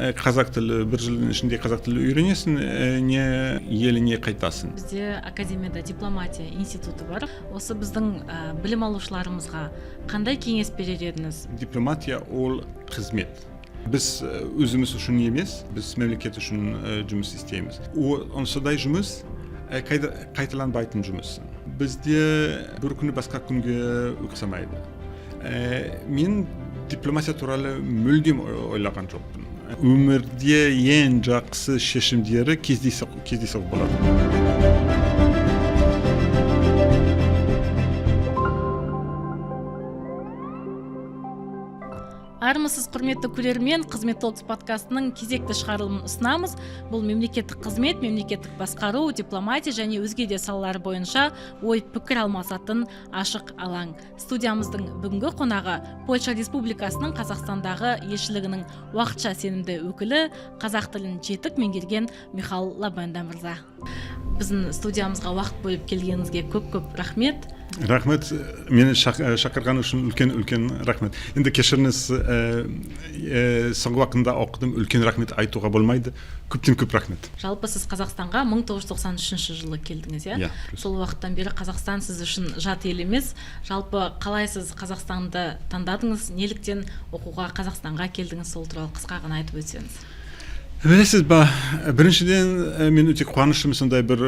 Қазақ тілі бір жылдың ішінде қазақ тілі үйренесің, не еліне қайтасың. Бізде академияда дипломатия институты бар. Осы біздің білім алушыларымызға қандай кеңес берер едіңіз? Дипломатия ол қызмет. Біз өзіміз үшін емес, біз мемлекет үшін жұмыс істейміз. Сондай жұмыс қайталанбайтын жұмыс. Бізде бір күні басқа күнге ұқсамайды. Мен дипломатия туралы мүлдем ойлаған жоқпын. Өмірде ең жақсы шешімдері кездейсоқ болады. Армысыз, құрметті көрермен, Қызмет Talks подкастының кезекті шығарылымын ұсынамыз. Бұл мемлекеттік қызмет, мемлекеттік басқару, дипломатия және өзге де салалар бойынша ой пікір алмасатын ашық алаң. Студиямыздың бүгінгі қонағы Польша Республикасының Қазақстандағы елшілігінің уақытша сенімді өкілі, қазақ тілін жетік меңгерген Михал Лабенда мырза. Біздің студиямызға уақыт бөліп келгеніңізге көп-көп рахмет. Рахмет, мені шақырған үшін үлкен-үлкен рахмет. Енді кешіріңіз, соңғы уақытында оқыдым, үлкен рахмет айтуға болмайды. Көптен көп рахмет. Жалпы сіз Қазақстанға 1993 жылы келдіңіз, иә? Иә. Сол уақыттан бері Қазақстан сіз үшін жат ел емес. Жалпы қалай сіз Қазақстанды таңдадыңыз, неліктен оқуға Қазақстанға келдіңіз, сол туралы қысқа ғана айтып өтсеңіз. Білесіз ба, біріншіден мен өте қуаныштымын, сондай бір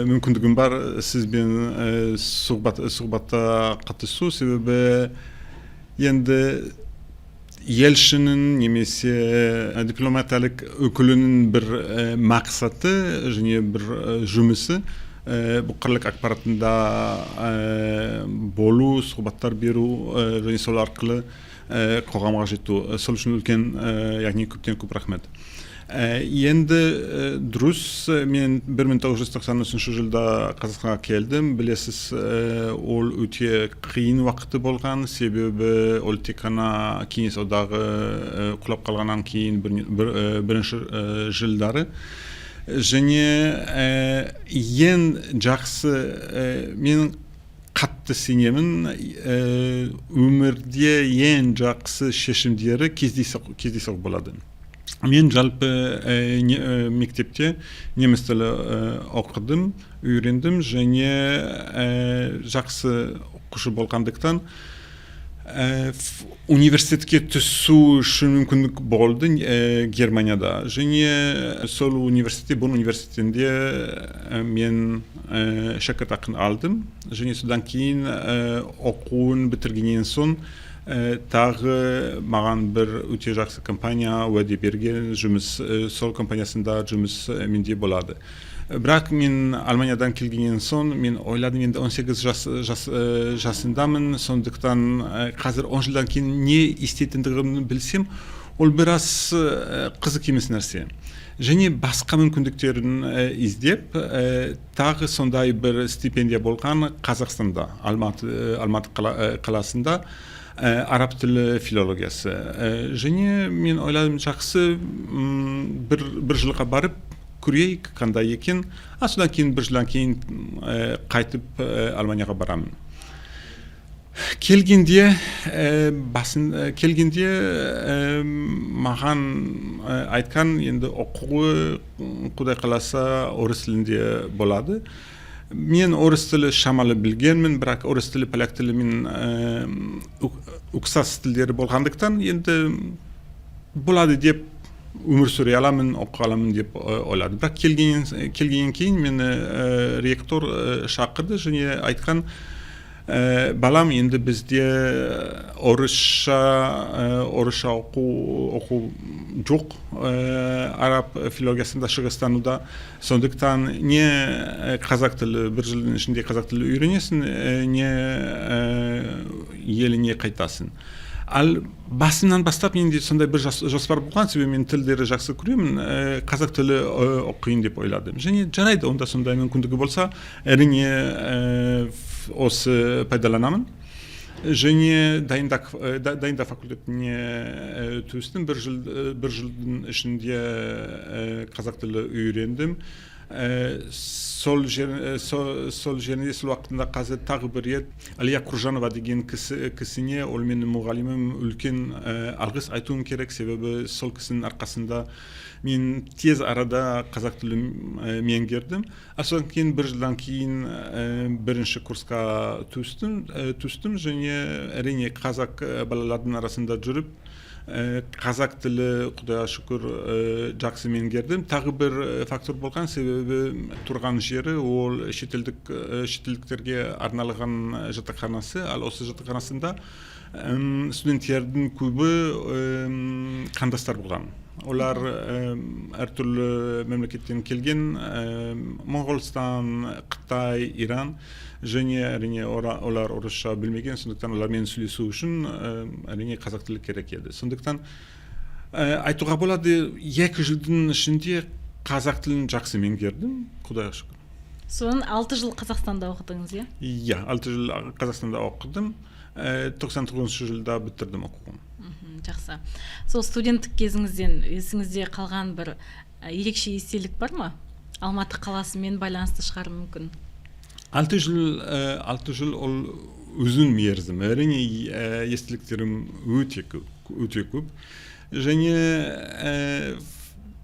мүмкіндігім бар сізбен сұхбатта қатысу, себебі енді елшінің немесе дипломатиялық өкілінің бір мақсаты және бір жұмысы бұқаралық ақпаратында болу, сұхбаттар беру және сол арқылы қоғамға жету. Сол үшін үлкен, яғни көптен көп рахмет. Енді дұрыс, мен 1993 жылда Қазақстанға келдім. Білесіз, ол өте қиын уақыты болған, себебі ол тек қана Кеңес одағы құлап қалғаннан кейін бірінші жылдары. Және ең жақсы, мен қатты сенемін, өмірде ең жақсы шешімдері кездейсоқ болады. Мен жалпы мектепте неміс тілі оқыдым, үйрендім және жақсы оқушы болғандықтан университетке түсу үшін мүмкіндік болды Германияда. Және сол университетте, Бонн университетінде мен шәкіртақыны алдым. Және содан кейін оқуын бітіргеннен соң тағы маған бір өте жақсы компания уәде берген, жұмыс, сол компаниясында жұмыс менде болады. Бірақ мен Алманиядан келгеннен соң мен ойладым, енді 18 жасындамын, сондықтан қазір 10 жылдан кейін не істейтіндігімді білсем, ол біраз қызық емес нәрсе. Және басқа мүмкіндіктерін іздеп, тағы сондай бір стипендия болған Қазақстанда, Алматы қаласында, араб тілі филологиясы. Және мен ойладым, жақсы, бір жылға барып көрейік қандай екен, а содан кейін бір жылдан кейін қайтып Алманияға барамын. Келгенде келгенде маған айтқан, енді оқуы Құдай қаласа орыс тілінде болады. Мен орыс тілі шамалы білгенмін, бірақ орыс тілі, поляк тілі мен ұқсас тілдері болғандықтан енді болады деп өмір сүре аламын, оқи аламын деп ойладым. Бірақ келгеннен кейін мені ректор шақырды және айтқан, балам, енді бізде орысша оқу жоқ, араб филологиясында, шығыстануда, сондықтан не қазақ тілі бір жылдың ішінде қазақ тілі үйренесің, не еліне қайтасың. Ал басынан бастап менде сондай бір жоспар болған, себебі мен тілдерді жақсы көремін, қазақ тілі оқиын деп ойладым. Және жарайды, онда сондай мүмкіндігі болса, әрине, осы пайдаланамын. Және дайындақ факультетіне түстім, бір жылдың ішінде қазақ тілі үйрендім. Сол жер, сол жерінде, сол уақытында қазір тағы бір рет Алия Құржанова деген кісіне, ол менің мұғалімім, үлкен алғыс айтуым керек, себебі сол кісінің арқасында мен тез арада қазақ тілін меңгердім. Ал содан кейін бір жылдан кейін бірінші курсқа түстім және, әрине, қазақ балалардың арасында жүріп, қазақ тілі, құдайға шүкір, жақсы меңгердім. Тағы бір фактор болған, себебі тұрған жері ол шетелдіктерге арналған жатақханасы. Ал осы жатақханасында студенттердің көбі қандастар болған, олар әртүрлі мемлекеттен келген: Моңғолстан, Қытай, Иран. Және, әрине, олар орысша білмеген, сондықтан олармен сөйлесу үшін, әрине, қазақ тілі керек еді. Сондықтан айтуға болады, 2 жылдың ішінде қазақ тілін жақсы меңгердім, құдайға шүкір. Содан 6 жыл Қазақстанда оқыдыңыз, иә? Иә, 6 жыл Қазақстанда оқыдым, 99-жылда бітірдім оқуын. Жақсы. Сол студенттік кезіңізден есіңізде қалған бір ерекше естелік бар ма? Алматы қаласымен байланысты шығар мүмкін. 6 жыл, 6 жыл ол ұзын мерзім, әрине, естеліктерім өте көп, өте көп. Және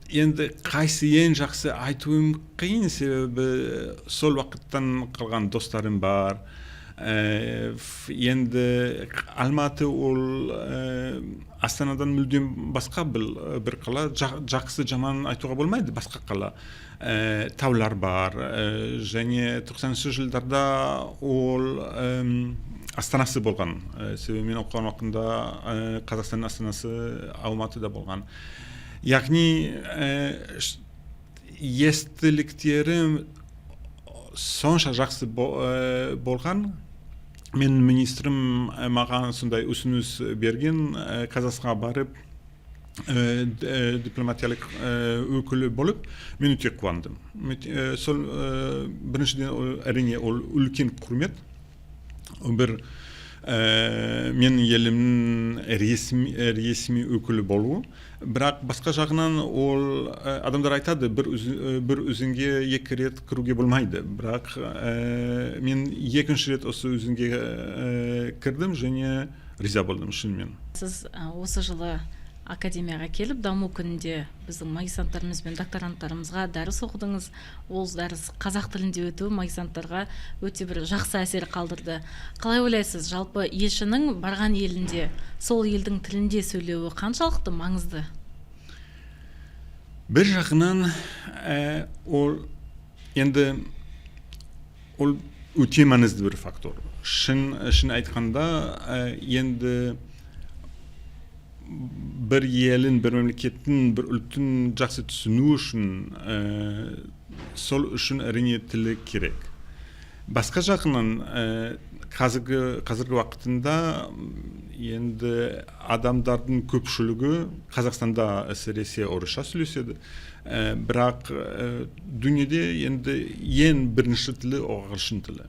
енді қайсы ең жақсы айтуым қиын, себебі сол уақыттан қалған достарым бар. Енді Алматы ол Астанадан мүлдем басқа бір қала, жақсы жаман айтуға болмайды, басқа қала. Таулар бар, және 90-жылдарда ол астанасы болған, себебі мен оқыған уақытында Қазақстанның астанасы Алматыда болған. Яғни естеліктерім сонша жақсы болған. Менің министрім маған сондай ұсыныс берген: Қазақстанға барып, дипломатиялық өкілі болып. Мен өте қуандым. Сол біріншіден, әрине, ол үлкен құрмет, бір менің елімнің ресми өкілі болуы. Бірақ басқа жағынан ол адамдар айтады, бір өзенге екі рет кіруге болмайды, бірақ мен екінші рет осы өзенге кірдім және риза болдым шынымен. Сіз осы жылы академияға келіп, даму күнінде біздің магистранттарымыз бен докторанттарымызға дәріс оқыдыңыз. Ол дәріс қазақ тілінде өтуі магистранттарға өте бір жақсы әсер қалдырды. Қалай ойлайсыз, жалпы елшінің барған елінде сол елдің тілінде сөйлеуі қаншалықты маңызды? Бір жағынан ол енді ол өте маңызды бір фактор, шын айтқанда. Енді бір елін, бір мемлекеттің, бір ұлттың жақсы түсіну үшін, сол үшін, әрине, тілі керек. Басқа жағынан қазіргі уақытында енді адамдардың көпшілігі Қазақстанда әсіресе орысша сөйлеседі, бірақ дүниеде енді ең бірінші тілі ол ағылшын тілі.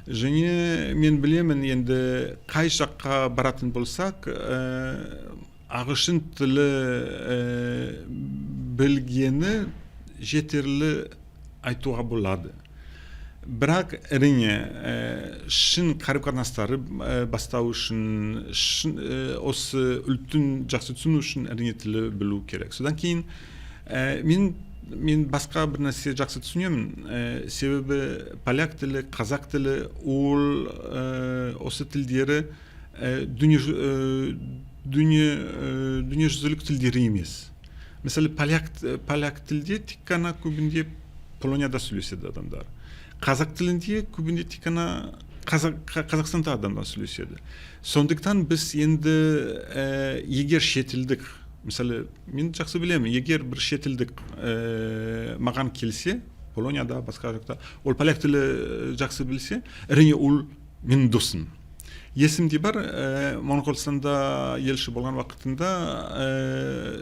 Және мен білемін, енді қай жаққа баратын болсақ, ағылшын тілі білгені жетерлі айтуға болады. Бірақ, әрине, шын қарым қатынастары бастау үшін, шын, осы ұлттың жақсы түсіну үшін, әрине, тілі білу керек. Содан кейін мен басқа бір нәрсе жақсы түсінемін, себебі поляк тілі, қазақ тілі ол осы тілдері дүниежүзілік тілдері емес. Мысалы, поляк тілде тек қана көбінде Полонияда сөйлеседі адамдар, қазақ тілінде көбінде тек қана Қазақстанда адамдар сөйлеседі. Сондықтан біз енді егер шетелдік, мысалы, мен жақсы білемін, егер бір шетелдік маған келсе Полонияда, басқа жақта, ол поляк тілі жақсы білсе, әрине, ол менің досым. Есімде бар, Моңғолстанда елші болған уақытында,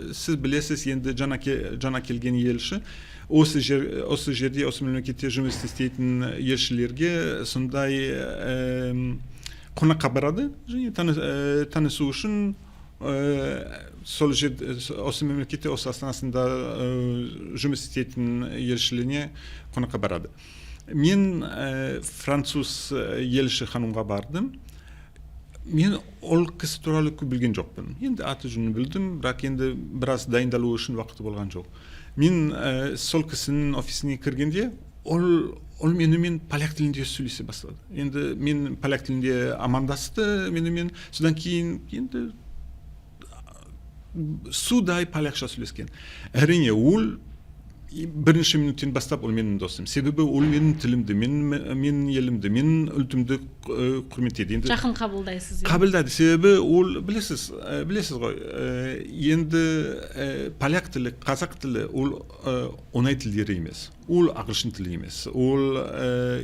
сіз білесіз, енді жаңа келген елші осы жерде, осы мемлекетте жұмыс істейтін елшілерге сондай қонаққа барады және танысу үшін. Сол жерде, осы мемлекетте, осы астанасында жұмыс істейтін елшілігіне қонаққа барады. Мен француз елші ханымға бардым. Мен ол кісі туралы көп білген жоқпын, енді аты жөнін білдім, бірақ енді біраз дайындалу үшін уақыты болған жоқ. Мен сол кісінің офисіне кіргенде, ол менімен поляк тілінде сөйлесе бастады. Енді мен поляк тілінде амандасты менімен, содан кейін енді судай полякша сөйлескен. Әрине, ол бірінші минуттен бастап ол менің досым, себебі ол менің тілімді, менің елімді, менің ұлтымды құрметтейді енді. Жақын қабылдайсыз, иә? Қабылдады, себебі ол білесіз ғой, енді поляк тілі, қазақ тілі ол оңай тілдері емес, ол ағылшын тілі емес. Ол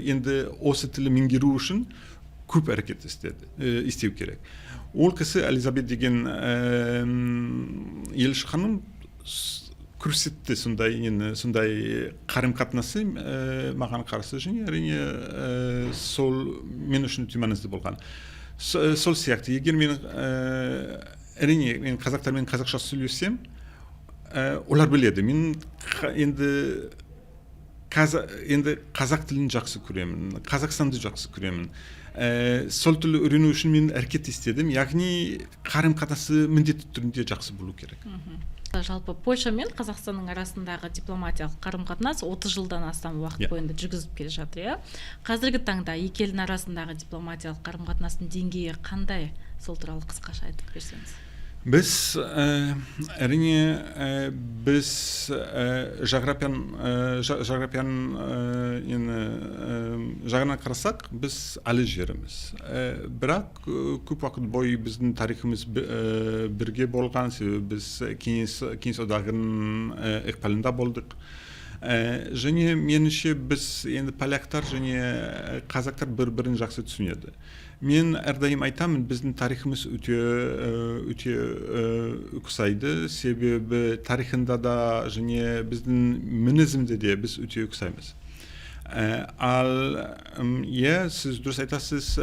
енді осы тілді меңгеру үшін көп әрекет істеу керек. Ол кісі, Элизабет деген елші ханым, көрсетті сондай нені, сондай қарым қатынасы маған қарсы, және әрине, сол мен үшін өте маңызды болған. Сол сияқты, егер мен әрине, мен қазақтармен қазақша сөйлесем, олар біледі, мен енді қазақ тілін жақсы көремін, Қазақстанды жақсы көремін. Сол тілді үйрену үшін мен әрекет істедім, яғни қарым қатынасы міндетті түрде жақсы болу керек. Жалпы, Польша мен Қазақстанның арасындағы дипломатиялық қарым қатынас 30 жылдан астам уақыт бойында жүргізіліп келе жатыр, иә. Қазіргі таңда екі елдің арасындағы дипломатиялық қарым қатынастың деңгейі қандай? Сол туралы қысқаша айтып берсеңіз. Біз әрине, біз жағрапияның нені, жағынан қарасақ, біз әлі жеріміз. Бірақ көп уақыт бойы біздің тарихымыз бірге болған, себебі біз Кеңес Одағының ықпалында болдық. Және меніңше, біз енді поляктар және қазақтар бір бірін жақсы түсінеді. Мен әрдайым айтамын, біздің тарихымыз өте ұқсайды, себебі тарихында да және біздің мінезімде де біз өте ұқсаймыз. Ал иә, сіз дұрыс айтасыз,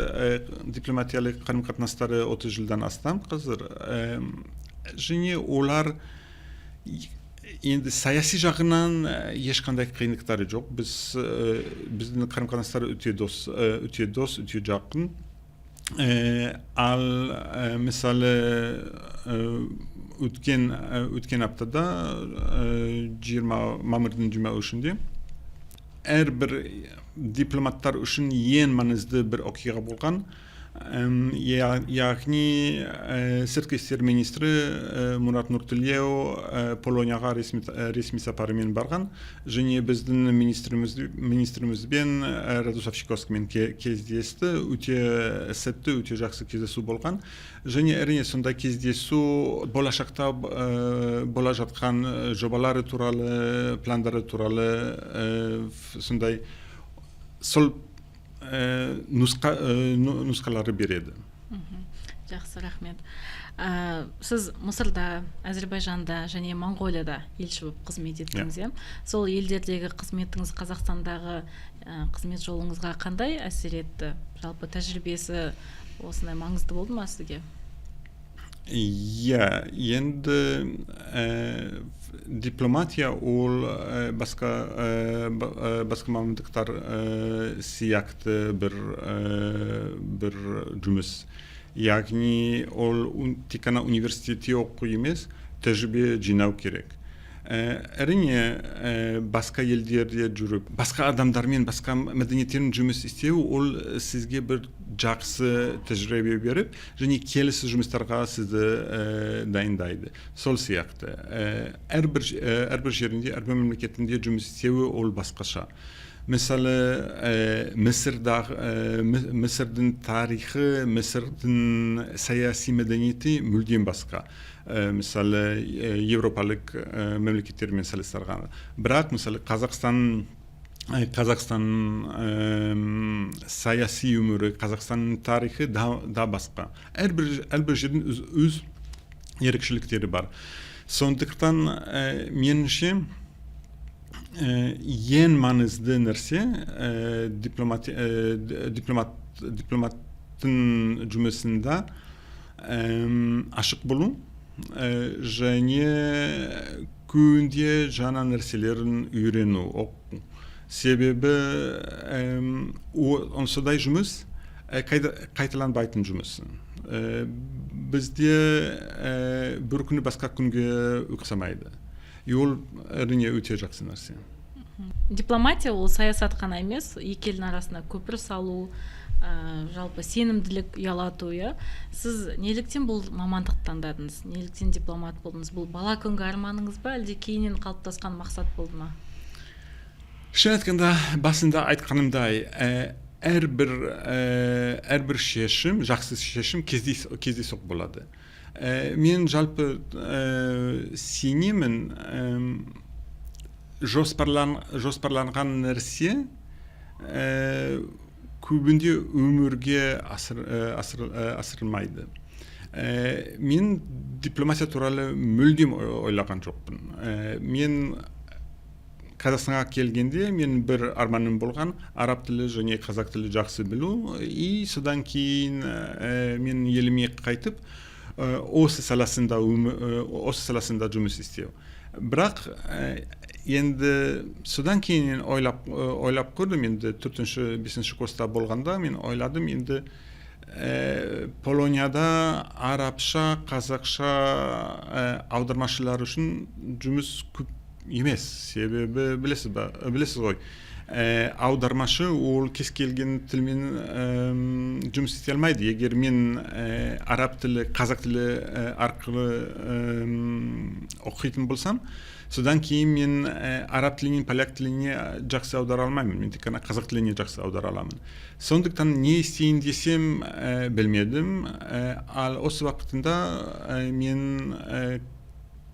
дипломатиялық қарым қатынастары 30 жылдан астам қазір. Және олар енді саяси жағынан ешқандай қиындықтары жоқ. Біздің қарым қатынастар өте дос, өте жақын. Ал мысалы, өткен аптада, 20 мамырдың 23-інде, әрбір дипломаттар үшін ең маңызды бір оқиға болған. Яғни сыртқы істер министрі Мұрат Нұртілеу Полонияға ресми сапарымен барған және біздің министрімізбен, Радослав Сикорскиймен кездесті. Өте сәтті, өте жақсы кездесу болған. Және әрине, сондай кездесу болашақта бола жатқан жобалары туралы, пландары туралы, сондай сол нұсқалары береді. Жақсы, рахмет. Сіз Мысырда, Әзірбайжанда және Моңғолияда елші болып қызмет еттіңіз, иә? Сол елдердегі қызметіңіз Қазақстандағы қызмет жолыңызға қандай әсер етті? Жалпы, тәжірибесі осындай маңызды болды ма сізге? Иә, енді дипломатия ол басқа мамандықтар сияқты бір жұмыс, яғни ол тек қана университетте оқу емес, тәжірибе жинау керек. Әрине, басқа елдерде жүріп, басқа адамдармен, басқа мәдениеттермен жұмыс істеу ол сізге бір жақсы тәжірибе беріп және келесі жұмыстарға сізді дайындайды. Сол сияқты, әрбір жерінде, әрбір мемлекетінде жұмыс істеуі ол басқаша. Мысалы, Мысырдың тарихы, Мысырдың саяси мәдениеті мүлдем басқа, мысалы, еуропалық мемлекеттермен салыстырғанда. Бірақ мысалы, Қазақстан саяси өмірі, Қазақстанның тарихы да басқа. Әрбір жердің өз ерекшеліктері бар. Сондықтан меніңше, ең маңызды нәрсе дипломаттың жұмысында ашық болу. Және күнде жаңа нәрселерін үйрену, оқу. Себебі онсыдай жұмыс қайталанбайтын жұмыс. Бізде бір күні басқа күнге ұқсамайды. И ол, әрине, өте жақсы нәрсе. Дипломатия ол саясат қана емес, екі елдің арасына көпір салу, жалпы сенімділік ұялату, иә. Сіз неліктен бұл мамандықты таңдадыңыз, неліктен дипломат болдыңыз? Бұл бала күнгі арманыңыз ба, әлде кейіннен қалыптасқан мақсат болды ма? Шын айтқанда, басында айтқанымдай, әрбір шешім, жақсы шешім кездейсоқ болады. Мен жалпы сенемін, жоспарланған нәрсе көбінде өмірге асырылмайды. Мен дипломатия туралы мүлдем ойлаған жоқпын. Мен Қазақстанға келгенде мен бір арманым болған: араб тілі және қазақ тілі жақсы білу, и содан кейін мен еліме қайтып, осы саласында жұмыс істеу. Бірақ енді содан кейін мен ойлап көрдім. Енді төртінші, бесінші курста болғанда мен ойладым: енді Полонияда арабша, қазақша аудармашылар үшін жұмыс көп емес. Себебі білесіз ба, білесіз ғой, аудармашы ол кез келген тілмен жұмыс істей алмайды. Егер мен араб тілі, қазақ тілі арқылы оқитын болсам, содан кейін мен араб тілінен поляк тіліне жақсы аудара алмаймын, мен тек қана қазақ тіліне жақсы аудара аламын. Сондықтан не істейін десем, білмедім. Ал осы уақытында мен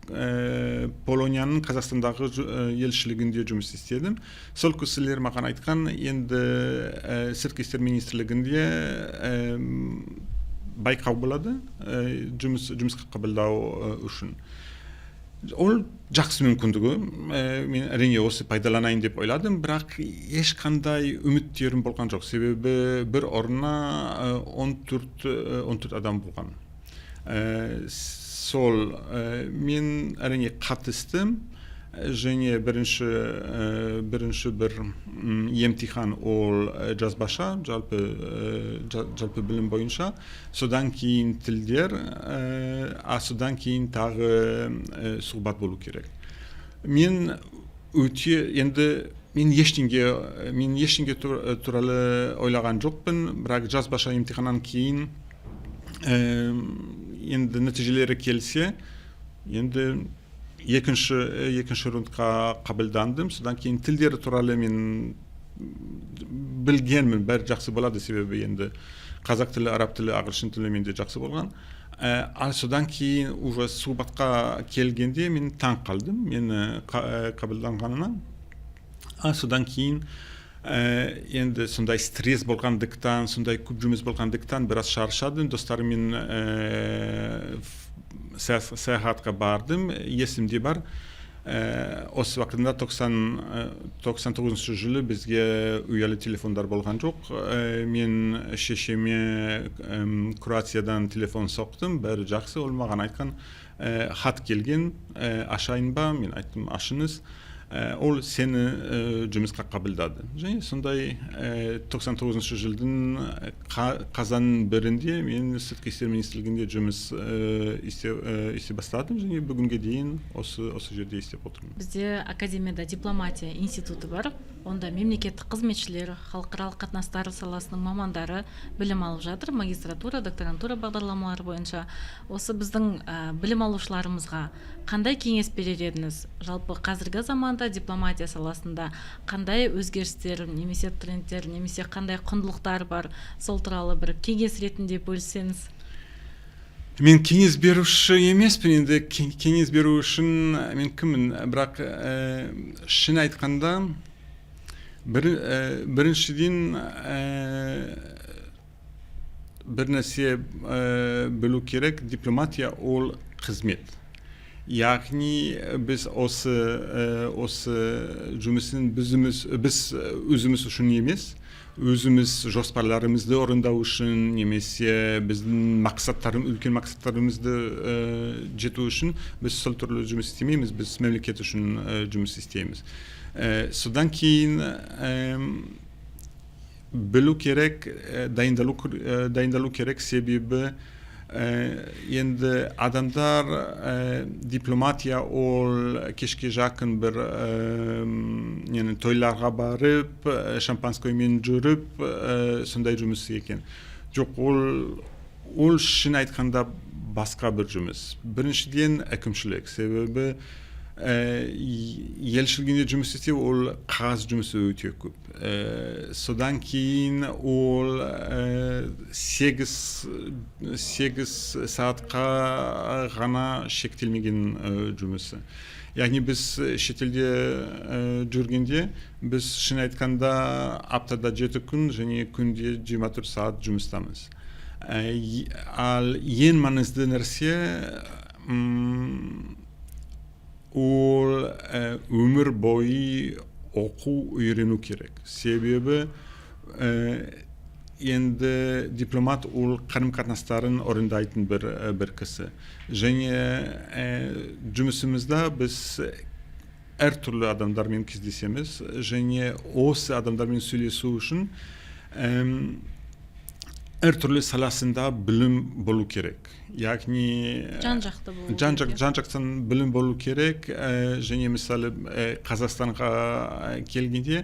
Полонияның Қазақстандағы елшілігінде жұмыс істедім. Сол кісілер маған айтқан: енді сыртқы істер министрлігінде байқау болады жұмысқа қабылдау үшін. Ол жақсы мүмкіндігі, мен, әрине, осы пайдаланайын деп ойладым, бірақ ешқандай үміттерім болған жоқ, себебі бір орнына 14 адам болған. Сол мен, әрине, қатыстым және бірінші бір емтихан ол жазбаша, жалпы білім бойынша, содан кейін тілдер, а содан кейін тағы сұхбат болу керек. Мен өте енді мен ештеңе туралы ойлаған жоқпын, бірақ жазбаша емтиханнан кейін енді нәтижелері келсе, енді екінші раундқа қабылдандым. Содан кейін тілдері туралы мен білгенмін, бәрі жақсы болады, себебі енді қазақ тілі, араб тілі, ағылшын тілі менде жақсы болған. Ал содан кейін уже сұхбатқа келгенде мен таң қалдым мені қабылданғанына. Ал содан кейін енді сондай стресс болғандықтан, сондай көп жұмыс болғандықтан, біраз шаршадым. Достарыммен саяхатқа бардым, есімде бар. Осы уақытында, 99-жылы, бізге ұялы телефондар болған жоқ. Мен шешеме Кроациядан телефон соқтым: бәрі жақсы. Ол маған айтқан: хат келген, ашайын ба? Мен айттым: ашыңыз. Ол сені жұмысқа қабылдады. Және сондай 99-жылдың қазанның 1-інде мен сыртқы істер министрлігінде жұмыс істей бастадым және бүгінге дейін осы жерде істеп отырмын. Бізде академияда дипломатия институты бар. Онда мемлекеттік қызметшілер, халықаралық қатынастар саласының мамандары білім алып жатыр, магистратура, докторантура бағдарламалары бойынша. Осы біздің білім алушыларымызға қандай кеңес берер едіңіз? Жалпы қазіргі заманда дипломатия саласында қандай өзгерістер немесе трендтер немесе қандай құндылықтар бар, сол туралы бір кеңес ретінде бөліссеңіз. Мен кеңес беруші емеспін, енді кеңес беру үшін мен кіммін? Бірақ шын айтқанда, біріншіден, бір нәрсе білу керек: дипломатия ол қызмет. Яғни біз осы жұмысын біз өзіміз үшін емес, өзіміз жоспарларымызды орындау үшін немесе біздің мақсаттарым, үлкен мақсаттарымызды жету үшін біз сол түрлі жұмыс істемейміз, біз мемлекет үшін жұмыс істейміз. Содан кейін білу керек, дайындалу керек, себебі енді адамдар дипломатия ол кешке жақын бір нені, тойларға барып, шампанскоймен жүріп, сондай жұмыс екен. Жоқ, ол шын айтқанда басқа бір жұмыс. Біріншіден, әкімшілік, себебі елшілігінде жұмыс істеу ол қағаз жұмысы өте көп. Содан кейін ол 8 сағатқа ғана шектелмеген жұмысы. Яғни біз шетелде жүргенде біз шын айтқанда аптада 7 күн және күнде 24 сағат жұмыстамыз. Ал ең маңызды нәрсе ол өмір бойы оқу, үйрену керек, себебі енді дипломат ол қарым қатынастарын орындайтын бір кісі және жұмысымызда біз әртүрлі адамдармен кездесеміз және осы адамдармен сөйлесу үшін әртүрлі саласында білім болу керек, яғни жан жақты болу жан керек, иә. Жан жақтан білім болу керек. Және мысалы, Қазақстанға келгенде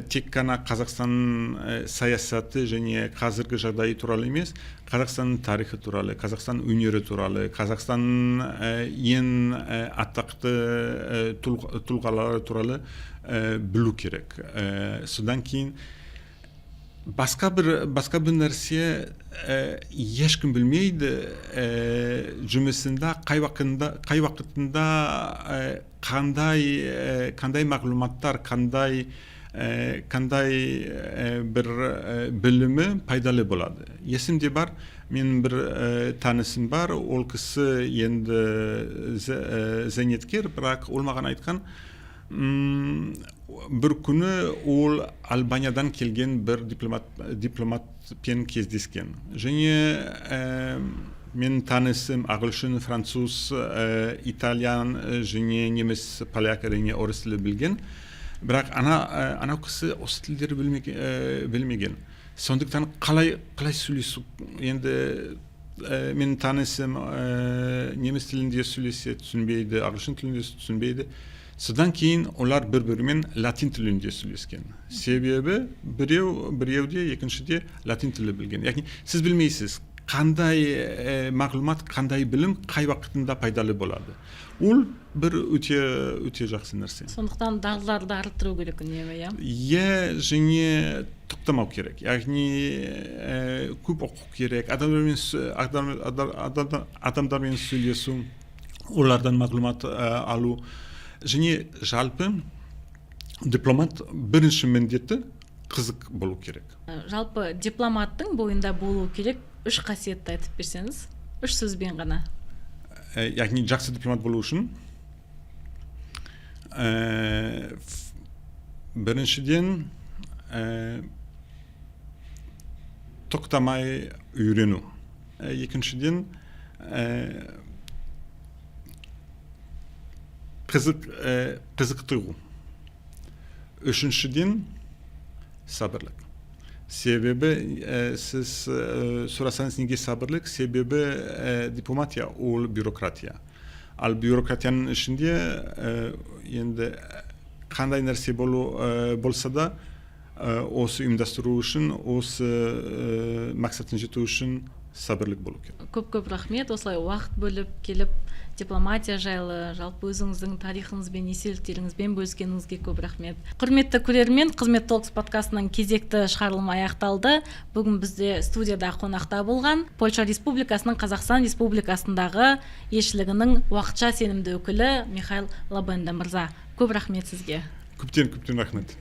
тек қана Қазақстан саясаты және қазіргі жағдайы туралы емес, Қазақстанның тарихы туралы, Қазақстан өнері туралы, Қазақстанның ең атақты тұлғалары туралы білу керек. Содан кейін басқа бір нәрсе, ешкім білмейді жұмысында қай уақытында қандай мағлұматтар, қандай бір білімі пайдалы болады. Есімде бар, менің бір танысым бар, ол кісі енді зейнеткер, бірақ ол маған айтқан, бір күні ол Албаниядан келген бір дипломатпен кездескен және менің танысым ағылшын, француз, итальян және неміс, поляк, әрине орыс тілі білген, бірақ анау кісі осы тілдерді білмеген. Сондықтан қалай сөйлесу? Енді менің танысым неміс тілінде сөйлесе, түсінбейді, ағылшын тілінде түсінбейді. Содан кейін олар бір бірімен латин тілінде сөйлескен, себебі біреу біреуде, екіншіде латин тілі білген. Яғни сіз білмейсіз, қандай мағлұмат, қандай білім қай уақытында пайдалы болады. Ол бір өте өте жақсы нәрсе. Сондықтан дағдыларды арттыру керек үнемі, иә? Иә, және тоқтамау керек, яғни көп оқу керек, адамдармен сөйлесу, олардан мағлұмат алу. Және жалпы дипломат бірінші міндеті қызық болу керек. Жалпы дипломаттың бойында болу керек үш қасиетті айтып берсеңіз, үш сөзбен ғана. Яғни жақсы дипломат болу үшін біріншіден, тоқтамай үйрену. Екіншіден, қызықтыру. Үшіншіден, сабырлық, себебі сіз сұрасаңыз, неге сабырлық, себебі дипломатия ол бюрократия, ал бюрократияның ішінде енді қандай нәрсе болса да, осы ұйымдастыру үшін, осы мақсатына жету үшін сабырлық болу керек. Көп көп рахмет, осылай уақыт бөліп келіп, дипломатия жайлы, жалпы өзіңіздің тарихыңызбен, естеліктеріңізбен бөліскеніңізге көп рахмет. Құрметті көрермен, Қызмет Talks подкастының кезекті шығарылымы аяқталды. Бүгін бізде студияда қонақта болған Польша Республикасының Қазақстан Республикасындағы елшілігінің уақытша сенімді өкілі Михаил Лабенда мырза. Көп рахмет сізге. Көптен көптен рахмет.